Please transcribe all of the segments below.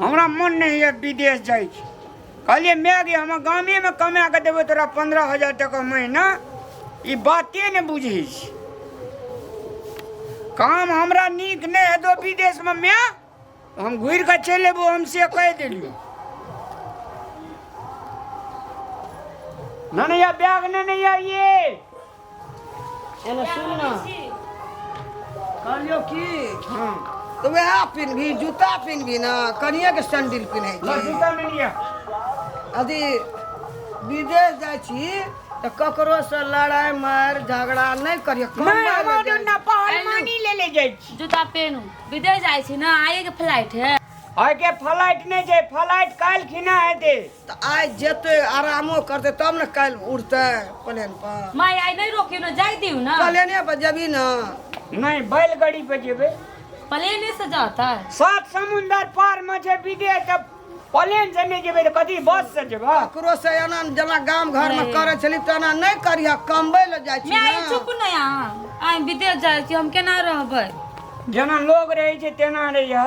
हमरा मन नहि होइए विदेश जाइ छी। कहलियै माय गे, हम गामेमे कमा कऽ देबौ तोरा 15,000 टका महीना। ई बाते नहि बुझै छी। काम हमरा नीक नहि हेतौ विदेशमे माय, हम घुरि कऽ चलि एबो, हम से कहि देलियौ। ना नहीं बैग नहीं नहीं ये। एने सुन ना, कहलियौ की? हाँ। तऽ वएह पिन्हबी, जूता पिन्हबी ने, कनिए के सैंडल पिन्है लो छी। जूता में लिया। यदि विदेश जाइ छी तऽ ककरो से लड़ाइ मारि झगड़ा नहि करियौ। नहीं, हम तो ना पहलवानी ले ले जाइ छी। जूता पेनू, विदेश जाइ छी ना, आइए के फ्लाइट है। आइ के फ्लाइट नहि छै, फ्लाइट काल्हि खिना हेतै। तऽ आइ जेतै, आरामो करतै तब ने काल्हि उड़तै प्लेन पर। माय, आइ नहि रोकियो ना, जाय दियौ ना। प्लेने पर जेबी ना? नहीं, बैलगाड़ी पर जेबै। प्लेने से जाता है। सात समुंदर पार में छै विदेश, तऽ प्लेन से नहि जेबै तऽ कथी, बस से जेबै? ककरो से एना जेना गाम घर में करै छली तेना नहि करिह, कमबै लए जाइ छी। माय, ने चुप ना अहाँ। आइ विदेश जाइ छी, हम केना रहबै? जेना लोग रहै छै तेना रहिह।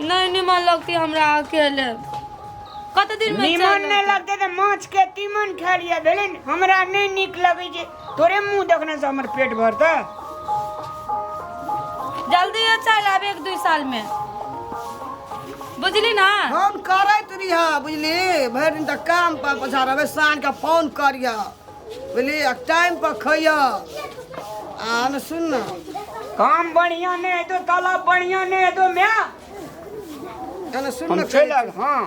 नहि निमन लगती हमरा अकेले। कते दिन में निमन चल नहि लगतै तऽ माछ के तीमन खा लिअ, भेलै ने? हमरा नहि नीक लगै छै, तोरे मुँह देखने से हमर पेट भरतै? जल्दी चल आब 1-2 साल में, बुझली ना? फोन करैत रहिह, बुझली? भरि दिन तऽ काम पर पछा रहबै, साँझ के फोन करिह, बुझली? आ टाइम पर खइह। आ ने सुन ने, काम बढ़िया नहि हेतौ, तालाब बढ़िया नहि हेतौ माय। एने सुन हम ने, चलि आएब। हाँ।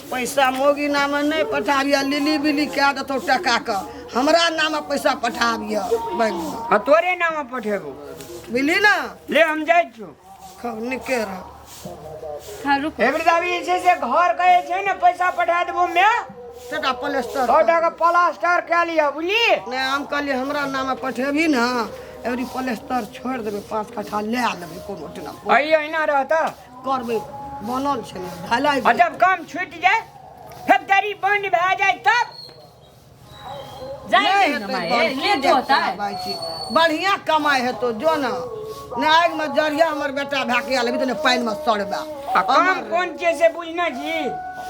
पैसा मोगी नामे नहि पठाबिह, लिली बिली कए देतौ टका के। हमरा नामे पैसा पठाबिह बैंक में। हाँ, तोरे नाम पठेबो। बुझली ना? ले, हम जाइ छियौ। खूब नीके रह। हाँ, रुक। एबरी दाबी जे छै से घर कहै छै ने, पैसा पठा देबो माय। सबटा प्लास्टर 100 टाका प्लास्टर कए लिअ, बुझली? नहि, हम कहलियै हमरा नामे पठेबही ने, एबरी प्लास्टर छोड़ि देबै, 5 कट्ठा लए लेबै कोनो टेना। अही अहिना रहता। करबै, बनल छै ने ढलाई। आ जब काम छूटि जाय, फैक्ट्री बंद भए जाय तब? जाय नहि दियौ ना हेतै माय, बंद, की लेट देखतै होता है। भाइ छी। बढ़िया कमाइ हेतौ, जो ने ने आगिमे जरिया हमर बेटा भए के आयल अभी तऽ ने पानिमे सड़बा। आ काम कोन छै से बुझना छी?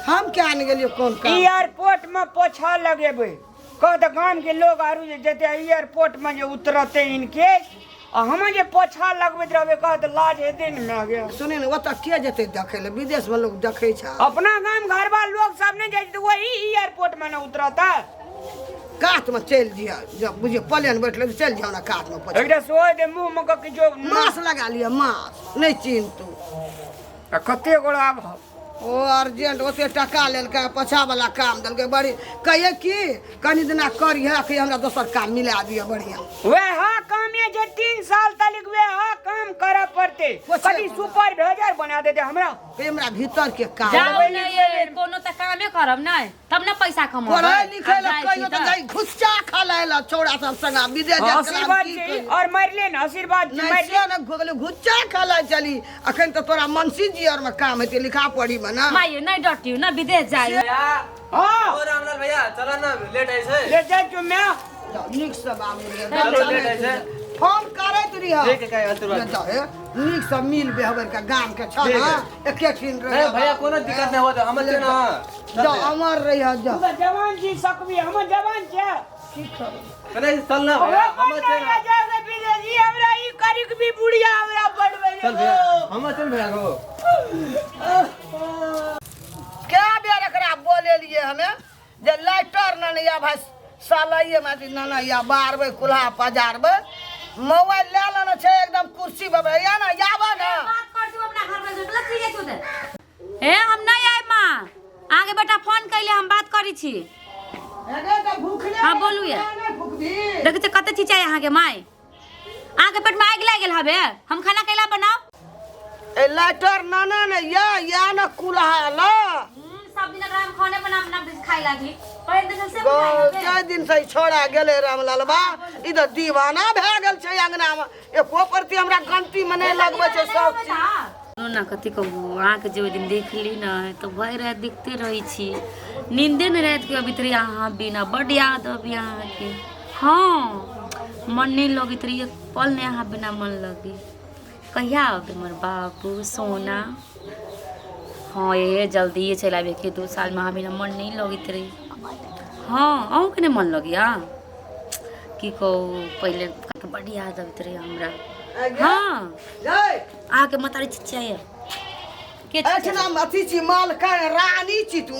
हम क्या ने गेलियै कोन काम। एयरपोर्ट में पोछा लगेबै। कह तऽ गाम के लोग आरू जे जेतै एयरपोर्ट में जे उतरतै इनके, आ हम जे पोछा लगबैत रहबै, कह तऽ लाज हेतै ने माय गे? सुने ने, ओतऽ के जेतै देखै लए? विदेशमे लोक देखै छै। अपना गाम घरवा लोग सब नहि जाइ छै तऽ वही एयरपोर्ट में ने उतरतै। कातमे चलि जिया, जब बुझियौ प्लेन बैठले तऽ चलि जाउ ने कातमे पोछा। एकटा सोहे दे मुँह में कऽ किछो मास लगा लिअ, मास नहि चिन्हतू। आ कते गोड़ा आब ओ अर्जेंट ओते टका लेलकै, पोछा वाला काम देलकै। बड़ी कहिए की कनी दिना करिहे कि हमरा दोसर काम मिला दिअ बढ़िया। वएह कामे जे 3 साल तक वएह काम करऽ पड़तै। पोछे कथी वाला। सुपरवाइजर बना देतै हमरा? कहिए हमरा भीतर के काम। जाउ ने ये, कोनो तऽ कामे करब नहि तब ने पैसा कमाबै। पढ़ाई लिखाई आब लए जाइ छी कहियो तऽ तऽ। जाइ घुस्सा खा ला छौड़ा सब संग आ विदेश जाय आशीर्वाद छै और मरले ने, आशीर्वाद छै। नहि मरले से ने गेलै घुच्चा खा चली। अखन तऽ तोरा मनसी जी आर में काम हेतै लिखा पढ़ी में ना। माय, नहि डटियौ ने, विदेश जाइ। भैया। हाँ। ओ रामलाल भैया, चल ना, लेट है से। ले जाइ छौ माय। जाउ, नीक से बाबू रे। चलो, लेट है से। फोन करैत रहिह। ठीक है, काहे आशीर्वाद। ले जाउ, हे नीक से मिल बेहबर के गाम के छ ठीक ना है। एके ठिन रह। नहीं भैया, कोनो दिक्कत नहीं होता, हम चल ना। जाउ, अमर रहिह, तू जाउ। तऽ जवान छी सकबी, हम जवान छियै। की करब? अरे चल ना भैया, हम चल ना। विदेशी हमरा ई करिक भी बुढ़िया हमरा पढ़बै। चल भैया, हम चल भैया गो। कए बेर एकरा बोलेलियै हमे जे लाइटर ने या भाई सलाइए माटी ना या बारबै कुल्हा पजारबै, मोबाइल लए लेने छै एकदम कुर्सी पर या ना याबऽ ने। बात कर तू अपना घर में गलत चीज है तू। हे, हम नहीं आए माँ, आगे बेटा फोन कैले, हम बात करी छी। एगे तऽ भूखले। हाँ, बोलू ये। नहि भूखबी। देखै छियै कते चीज अहाँके माय, अहाँके पेटमे आगि लागि गेल हबे। हम खाना कैला बनाउ? ए लाइटर नाना ने या या ने कुल्हा ला। सब दिन अगर हम खाने बना बना के खाइ लागी पहिल दिन से बुझाइ हबे। जाहि दिन से ई छौड़ा गेलै रामलालबा, ई तऽ दीवाना भए गेल छै अंगनामे, एको प्रति हमरा गलती मे नहि लगबै छै सब चीज। सुनू ने, कथी कहू अहाँके, जे ओहि दिन देखली ने तऽ भरि राति देखते रहै छी, नींदे नहि रातिके अबैत रही अहाँ बिना। बड्ड याद अबैए अहाँके। हँ, मन नहि लगैत रही, एक पल नहि अहाँ बिना मन लगे। कहिया अबै हमर बाबू सोना? हँ ये जल्दिए चलि आबि के 2 सालमे अहाँ बिना मन नहि लगैत रही। हँ अहूँके नहि मन लगैया? की कहू, पहिले बड्ड याद अबैत रहै हमरा। हँ अहाँके मतारी चिचियाइए के? एहिठिना अथी छी, मालकान रानी छी तू,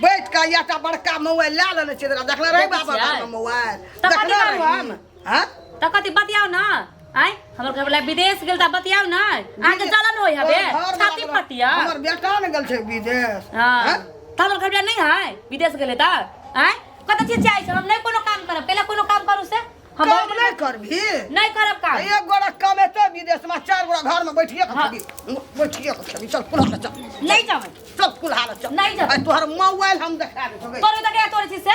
बैठ के एकटा बड़का मोबाइल लए लेने छी। तोरा देखले रही बाबा घरमे मोबाइल? तऽ कथी देखले करू रही हम? हँ तऽ कथी बतियाउ ने? आँय, हमर घरवला विदेश गेल तऽ बतियाउ ने? अहाँके जलन होइ हबे, छाती फटिया। हमर बेटा ने गेल छै विदेश। हँ तऽ हमर घरवला नहि है, विदेश गेलै तऽ आँय कतऽ चिचियाइ छै? हम नहि कोनो काम करब। पहिले कोनो काम करू से हम काम नहि करबही? नहि करब काम। एक गोरा कमेतै विदेश में, चार गोरा घर में बैठिए के खेबी, बैठिए के खेबी। चल कुल्हाड़ चल। नहीं जाबै। चल कुल्हाड़ चल। नहीं जाबै। आइ तोहर मोबाइल हम देखा देबै। तोरे तऽ तोरे छी से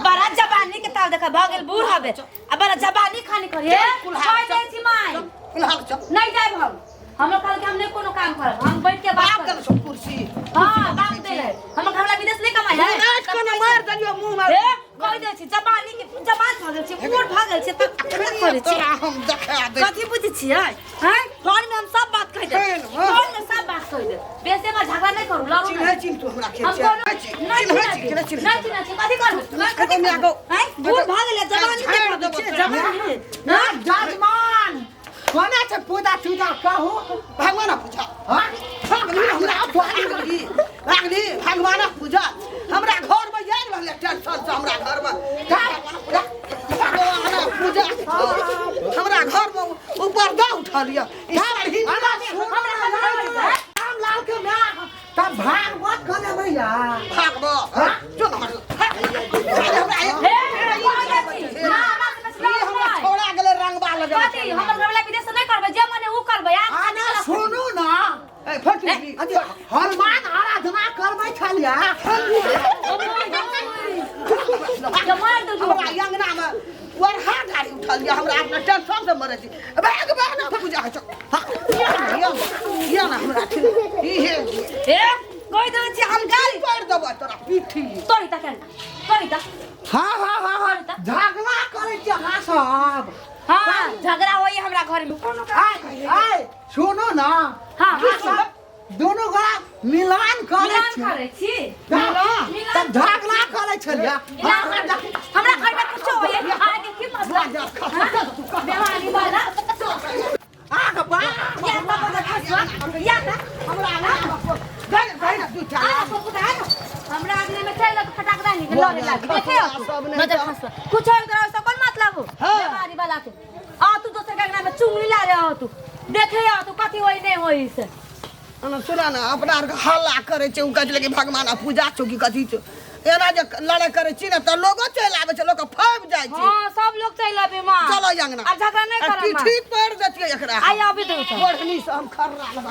बड़ा जबानी के ताल देखा भऽ गेल, बूढ़ हबे आ बड़ा जबानी खानी करिए। कुल्हाड़ कह दै छी माय। कुल्हाड़ चल। नहीं जायब हम। हमरो कहल कि हम नहीं कोनो काम करब, हम बैठ के बात बाप करब। देल छौ कुर्सी। हाँ बाप दे रहे, हमर घरवाला विदेश नहीं कमाई है। रात को न मार देलियो मुंह में। हे कह दै छी, जबानी के जबान भऽ गेल छै, बूढ़ भऽ गेल छै तऽ कथी करै छी? तोरा हम देखा दे। कथी बुझै छियै? हैं, फोन में हम सब बात कहि देब। फेर, हाँ। फोन में सब बात कहि देब। बेसी हमरा झगड़ा नहीं करू, लड़ू चिन्है नहीं। छी तू हमरा? हम के कोनो चिन्है नहीं छी चिन्है कि नहि छी, चिन्है? नहीं चिन्है छी। कथी करबै? कथी कथी करबै? हैं, बूढ़ भऽ गेलै, जवानी झाड़ि के भऽ गेल देबो छै, तोरा। जवानी के। हैं जजमान, कोना छै पूजा तूजा कहू? भगवानक पूजा। हाँ। भगवान हमरा लागली लागली भगवानक पूजा हमरा घर में आबि रहलै टेंशन से। हमरा घर में भगवानक पूजा, भगवानक पूजा हमरा घर में ऊपर दऽ उठल यऽ ई साड़ी। राम लाल के माय तब भागवत कने भैया? भागवत जो न हमरा हे, कहि दै छी। ना, हमरा से बेसी ई हमरा लड़ू नहि। छोड़ा गेलै रंगबा लगे। कथी हमर घरवाला विदेश से नहीं करबै, जे मने उ करबै। आ आना सुनू ना। ए फटू। अथी हनुमान आराधना करबै छलियै। मार दू। हमरा अंगना में वरहा गाड़ी उठल यऽ, हमरा अपना टेंशन से मरै छी। भाग भाग ना पूजा होइ छौ। या ना हमरा ई हे। हे कहि दै छी हम गाली पड़ देबै तोरा पीठी। तोरी ता केना तोरी ता? हाँ हाँ हाँ हाँ, झगड़ा करै छी अहाँ सब। हाँ, झगड़ा होई हमरा घर में कोनो आय आय सुनू ना। हाँ। अहाँ सब दोनों गोरा मिलान करै मिलान छी? करै छी। तब झगड़ा करै छलियै? मिलान करै छी। हमरा घर में कुछो होई, अहाँके की मतलब? बेमानी वाला। आग बा या ता बड़ा खसुआ या ता। हमरा अंगना में गई गई ना दू चार आ को पुता ना हमरा आगने में चल लग फटाक दानी के लड़े लागी, देखे हो तू सब नहीं नजर तो। खसुआ कुछ और करो से कोन मतलब हो? हाँ। बेमारी वाला के आ तू दोसर के अंगना में चुंगली ला रहे हो तू, देखे हो तू कथी होई नहीं होई से। ना सुना ना, अपना आरके हल्ला करै छै, ओ कहै छै कि भगवान पूजा छौ कि कथी छौ, एना जे लड़ाइ करै छी ने तऽ लोगो चलि आबै छै, लोक फैब जाइ छै। हाँ सब लोग चल आबे मां। चलो अंगना। अब झगड़ा नहीं आ करब मां। पीठी पड़ जतियै एकरा। आई अभी दू। बढ़नी से हम खर्रा लगा।